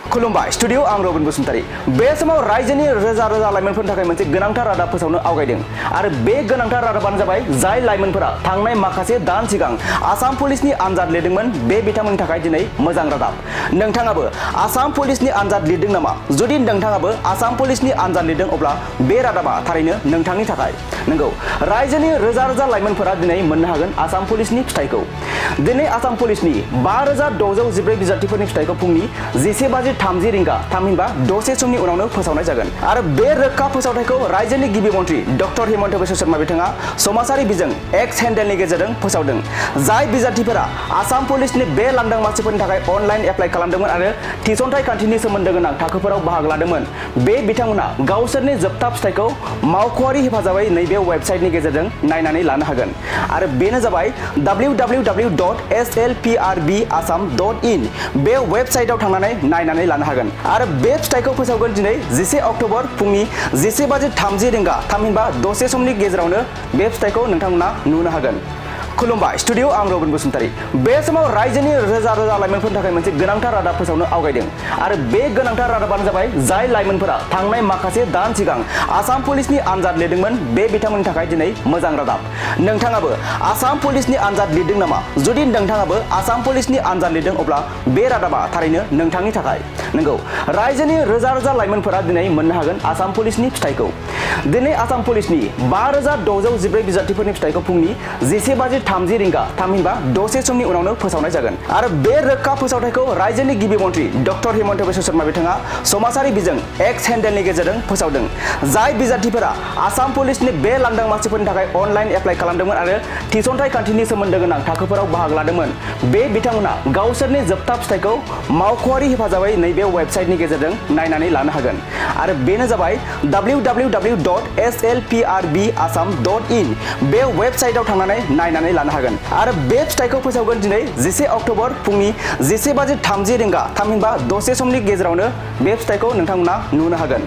खुलुमबाय स्टुडियो आं रबिन बसुमतारी बे समाव रायजोनि रोजा रोजा लाइमोनफोरनि थाखाय मोनसे गोनांथार रादाब फोसावनो आवगायदों आरो बे गोनांथार रादाबानो जाबाय जाय लाइमोनफोरा थांनाय माखासे दान सिगां आसाम पुलिसनि आनजाद लिरदोंमोन बे बिथांमोननि थाखाय दिनै मोजां रादाब नोंथाङाबो आसाम पुलिसनि आनजाद लिरदों नामा जुदि नोंथाङाबो आसाम पुलिसनि आनजाद लिरदों अब्ला बे रादाबा थारैनो नोंथांनि थाखाय नंगौ रायजोनि रोजा रोजा लाइमोनफोरा दिनै मोननो हागोन आसाम पुलिसनि फिथाइखौ दिनै आसाम पुलिसनि 5614 बिजाथिफोरनि फिथाइखौ फुंनि 11:30 रिंगा थामहिनबा दसे समनि उनावनो फोसावनाय जागोन आरो बे रोखा फोसावथायखौ रायजोनि गिबि मन्थ्रि डक्टर हिमन्त बिश्व शर्मा बिथाङा समाजारि बिजों एक्स हेन्डेलनि गेजेरजों फोसावदों जाय बिजाथिफोरा आसाम पुलिसनि बे लांदां मासिफोरनि थाखाय अनलाइन एप्लाइ खालामदोंमोन आरो थिसनथाइ खान्थिनि सोमोन्दो गोनां थाखोफोराव बाहागो लादोंमोन बे बिथांमोना गावसोरनि जोबथा फिथाइखौ मावख'आरि हेफाजाबै नैबे वेबसाइटनि गेजेरजों नायनानै लानो हागोन आरो बेनो जाबाय www.slprbasam.in बे वेबसाइटआव थांनानै नायनानै लानो हागोन आरो बे फिथाइखौ फोसावगोन दिनै 11 अक्ट'बर फुंनि 11:30 रिंगा थामहिनबा दसे समनि गेजेरावनो बे फिथाइखौ नोंथांमोना नुनो हागोन खुलुमबाय स्टुडियो आं रबिन बसुमतारी बे समाव रायजोनि रोजा रोजा लाइमोनफोरनि थाखाय मोनसे गोनांथार रादाब फोसावनो आवगायदों आरो बे गोनांथार रादाबानो जाबाय जाय लाइमोनफोरा थांनाय माखासे दान सिगां आसाम पुलिसनि आनजाद लिरदोंमोन बे बिथांमोननि थाखाय दिनै मोजां रादाब नोंथाङाबो आसाम पुलिसनि आनजाद लिरदों नामा जुदि नोंथाङाबो आसाम पुलिसनि आनजाद लिरदों अब्ला बे रादाबा थारैनो नोंथांनि थाखाय नंगौ रायजोनि रोजा रोजा लाइमोनफोरा दिनै मोननो हागोन आसाम पुलिसनि फिथाइखौ दिनै आसाम पुलिसनि 5614 बिजाथिफोरनि फिथाइखौ फुंनि 11:30 रिंगा थामहिनबा दसे समनि उनावनो फोसावनाय जागोन आरो बे रोखा फोसावथायखौ रायजोनि गिबि मन्थ्रि डक्टर हिमन्त बिश्व शर्मा बिथाङा समाजारि बिजों एक्स हेन्डेलनि गेजेरजों फोसावदों जाय बिजाथिफोरा आसाम पुलिसनि बे लांदां मासिफोरनि थाखाय अनलाइन एप्लाइ खालामदोंमोन आरो थिसनथाइ खान्थिनि सोमोन्दो गोनां थाखोफोराव बाहागो लादोंमोन बे बिथांमोना गावसोरनि जोबथा फिथाइखौ मावख'आरि हेफाजाबै नैबे वेबसाइटनि गेजेरजों नायनानै लानो हागोन आरो बेनो जाबाय www.slprbasam.in बे वेबसाइटआव थांनानै नायनानै लानो हागोन आरो बे फिथाइखौ फोसावगोन दिनै 11 अक्ट'बर फुंनि 11:30 रिंगा थामहिनबा दसे समनि गेजेरावनो बे फिथाइखौ नोंथांमोना नुनो हागोन।